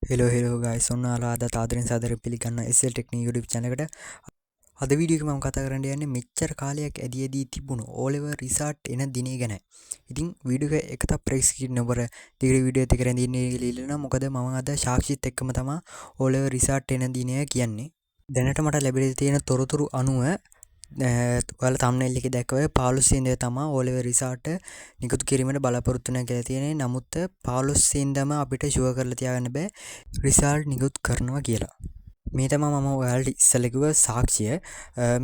Hello hello guys, ඔන්න ඔයාලා අදත් ආදරෙන් සාදරයෙන් පිළිගන්න SL Technique YouTube channel එකට. අද වීඩියෝ එකේ මම කතා කරන්න යන්නේ මෙච්චර කාලයක් ඇදී ඇදී තිබුණු O level result එන දිනේ ගැන. ඉතින් වීඩියෝ එක එක තප්පරයක් ස්කිප් නොකර දිගට වීඩියෝ එකත් එක්ක රැඳී ඉන්න කියලා ඉල්ලනවා. මොකද මම අද සාක්ෂිත් එක්කම තමයි O level result එන දිනය කියන්නේ. දැනට මට ලැබිලා තියෙන තොරතුරු අනුව ඔයාලා තම්නේල් එකේ දැක්ක වගේ 15 වෙනිදා තමයි O level result නිකුත් කිරීමට බලාපොරොත්තු වෙනවා කියලා තියෙන්නේ. නමුත් 15 වෙනිදාම අපිට ෂුවර් කරලා තියාගන්න බෑ රිසල්ට් නිකුත් කරනවා කියලා. මේ තමයි මම ඔයාලට ඉස්සෙල්ලා කිව්ව සාක්ෂිය.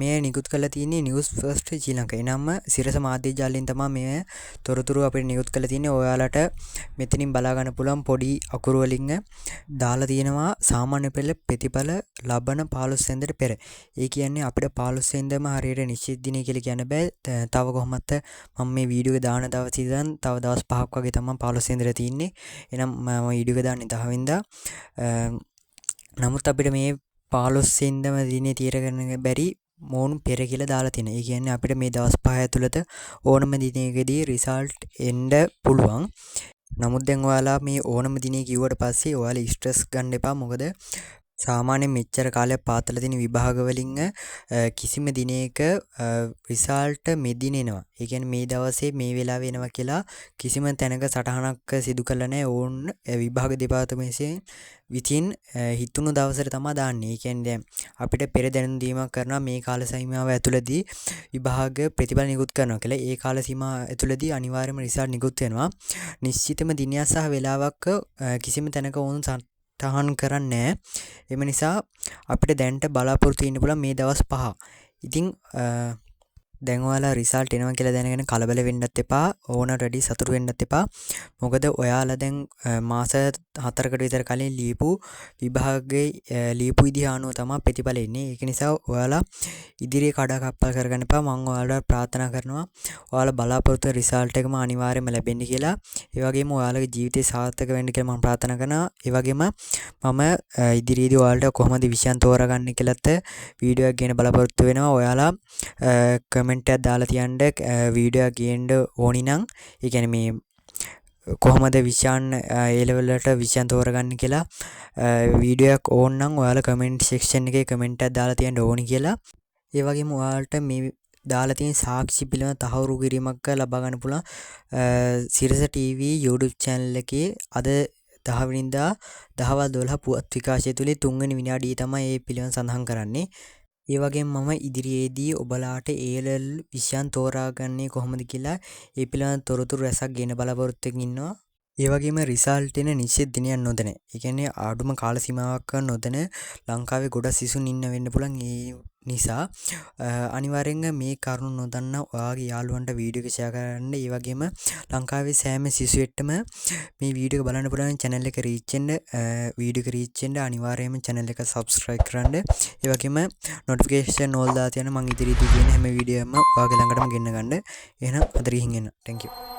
මේ නිකුත් කරලා තියෙන්නේ නිවුස් ෆස්ට් ශ්‍රී ලංකා. එනම්ම සිරස මාධ්‍ය ජාලයෙන් තමයි මේ තොරතුරු අපිට නිකුත් කරලා තියෙන්නේ. ඔයාලට මෙතනින් බලා ගන්න පුළුවන් පොඩි අකුරු වලින් දාලා තියෙනවා සාමාන්‍ය පෙළ ප්‍රතිඵල ලබන 15 වෙනිදාට පෙර. ඒ කියන්නේ අපිට 15 වෙනිදාම හරියට නිශ්චිත දිනය කියලා කියන්න බෑ. තව කොහොමත් මම මේ වීඩියෝ එක දාන දවසේ ඉඳන් තව දවස් 5ක් වගේ තමයි 15 වෙනිදාට තියෙන්නේ. එහෙනම් මම වීඩියෝ එක දාන්නේ 10 වෙනිදා. නමුත් අපිට මේ 15 වෙනිදාම දිනේ තීරණය බැරි මොවුන් පෙර කියලා දාලා තියෙනවා. ඒ කියන්නේ අපිට මේ දවස් 5 ඇතුළත ඕනම දිනයකදී රිසල්ට් එන්න පුළුවන්. නමුත් දැන් ඔයාලා මේ ඕනම දිනේ කිව්වට පස්සේ ඔයාලා ස්ට්‍රෙස් ගන්න එපා. මොකද සාමාන්‍යයෙන් මෙච්චර කාලයක් පාතලා තියෙන විභාග වලින් කිසිම දිනයක රිසල්ට් මෙදින එනවා. ඒ කියන්නේ මේ දවසේ මේ වෙලාවේ එනවා කියලා කිසිම තැනක සටහනක් සිදු කරලා නැහැ. ඔවුන් විභාග දෙපාර්තමේන්තුවෙන් විසින් හිතුණු දවසට තමයි දාන්නේ. ඒ කියන්නේ දැන් අපිට පෙර දැනුම් දීමක් කරනවා මේ කාල සීමාව ඇතුළතදී විභාග ප්‍රතිඵල නිකුත් කරනවා කියලා. ඒ කාල සීමාව ඇතුළතදී අනිවාර්යයෙන්ම රිසල්ට් නිකුත් වෙනවා. නිශ්චිතම දිනයක් සහ වෙලාවක් කිසිම තැනක ඔවුන් සටහන් කරන්නේ නැහැ. එම නිසා අපිට දැනට බලාපොරොත්තු වෙන්න පුළුවන් මේ දවස් 5. ඉතින් දැන් ඔයාලා රිසල්ට් එනවා කියලා දැනගෙන කලබල වෙන්නත් එපා, ඕනට වැඩි සතුටු වෙන්නත් එපා. මොකද ඔයාලා දැන් මාස 4කට විතර කලින් ලියපු විභාගයේ ලියපු විදිහ අනුව තමයි ප්‍රතිඵල එන්නේ. ඒක නිසා ඔයාලා ඉදිරියේ කඩාකප්පල් කරගන්න එපා. මං ඔයාලට ප්‍රාර්ථනා කරනවා ඔයාලා බලාපොරොත්තු වෙන රිසල්ට් එකම අනිවාර්යයෙන්ම ලැබෙන්න කියලා. ඒ වගේම ඔයාලගේ ජීවිතේ සාර්ථක වෙන්න කියලා මං ප්‍රාර්ථනා කරනවා. ඒ වගේම මම ඉදිරියේදී ඔයාලට කොහොමද විෂයන් තෝරාගන්නේ කියලාත් වීඩියෝ එකක් ගේන්න බලාපොරොත්තු වෙනවා. ඔයාලා කමෙන්ට් එකක් දාලා තියන්න වීඩියෝ එකක් ගේන්න ඕනි නම්, ඒ කියන්නේ මේ කොහොමද විෂයන් ඒ ලෙවල් වලට විෂයන් තෝරගන්නේ කියලා වීඩියෝ එකක් ඕන නම් ඔයාලා කමෙන්ට් සෙක්ෂන් එකේ කමෙන්ට් එකක් දාලා තියන්න ඕනි කියලා. ඒ වගේම ඔයාලට මේ දාලා තියෙන සාක්ෂි පිළිබඳ තහවුරු කිරීමක් ලබා ගන්න පුළුවන් සිරස TV YouTube channel එකේ අද 10 වෙනිදා දහවල් 12 පුවත් විකාශය තුලින් 3 වෙනි විනාඩියේ තමයි මේ පිළිබඳ සඳහන් කරන්නේ. ඒ වගේම මම ඉදිරියේදී ඔබලාට ඒ ලෙවල් විෂයන් තෝරාගන්නේ කොහොමද කියලා ඒ පිළිබඳ තොරතුරු රැසක් ගෙන බලාපොරොත්තු වෙමින් ඉන්නවා. ඒ වගේම රිසල්ට් එන නිශ්චිත දිනයක් නොදැන, ඒ කියන්නේ අඩුම කාල සීමාවක් නොදැන ලංකාවේ ගොඩක් සිසුන් ඉන්න වෙන්න පුළුවන්. ඒ නිසා අනිවාර්යෙන්ම මේ කරුණු නොදන්න ඔයාගේ යාළුවන්ට වීඩියෝ එක ෂෙයා කරන්න. ඒ වගේම ලංකාවේ සෑම සිසුවෙක්ටම මේ වීඩියෝ එක බලන්න පුළුවන් චැනල් එක රීච් වෙන්න, වීඩියෝ එක රීච් වෙන්න අනිවාර්යයෙන්ම චැනල් එක සබ්ස්ක්‍රයිබ් කරන්න. ඒ වගේම නොටිෆිකේෂන් ඕල් දාලා තියන්න මං ඉදිරියේදී කියන හැම වීඩියෝ එකක්ම ඔයාගේ ළඟටම ගෙන්න ගන්න. එහෙනම් අද ගිහින් එන්න. Thank you.